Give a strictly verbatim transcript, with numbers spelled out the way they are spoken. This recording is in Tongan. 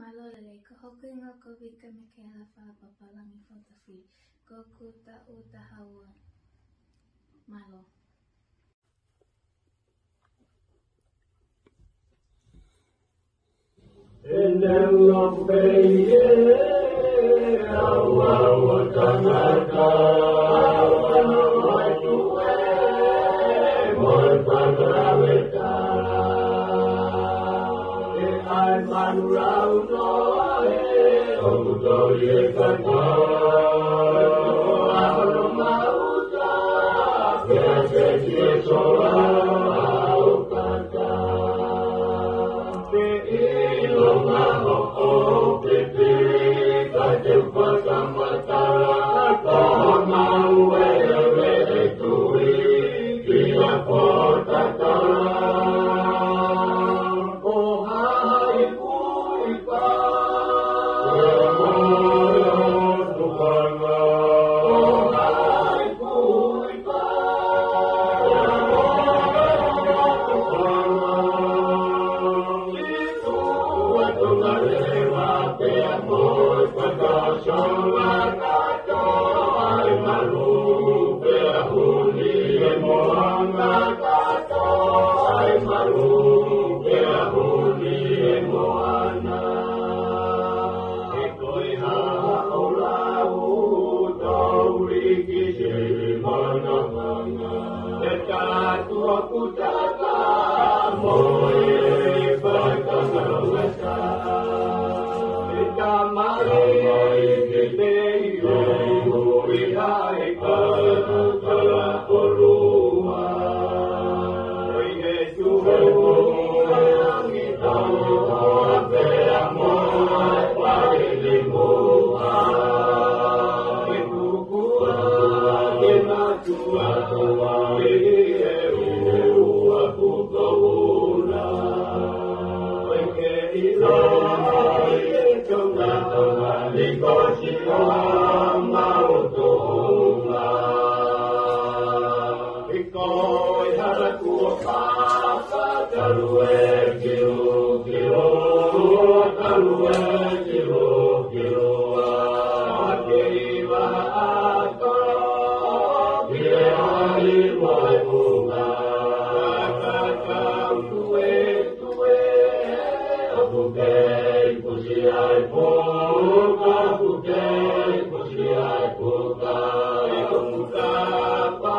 Mālō e lelei, ko hoku hingoa ko Vika Mikaela Fakapapālangi Fotafi. Ko ʻeku taʻu taha ua. Mālō. Ene ulo pei e au au tangata, au au atu e moe patalaveta. E ai manu lau no e o mutoli e kata, o ahono mauta, ke a se ki e sola o kata. Te ʻilonga hoʻo pipili, ka te u fakamatala, ko honau ʻeleʻele tui, ki a pōtatala. ʻO hai kuipa, ʻo hai kuipa. Ko e hā hoʻo lau, tau liki se manavanga. E tātua kutaka mo e faitanga lata. E tamai ki te iho, i hai ka tala ʻolunga. Oi he Ko e hala kuo papa, talu e kilu, kilu, talu e kilu, kilu, a, ke iva ato, ki e ai mo e kunga, ka, ka, ka, tue, tue, ʻoku kei kusi ai puka, ʻoku kei kusi ai puka, ʻoku kapa,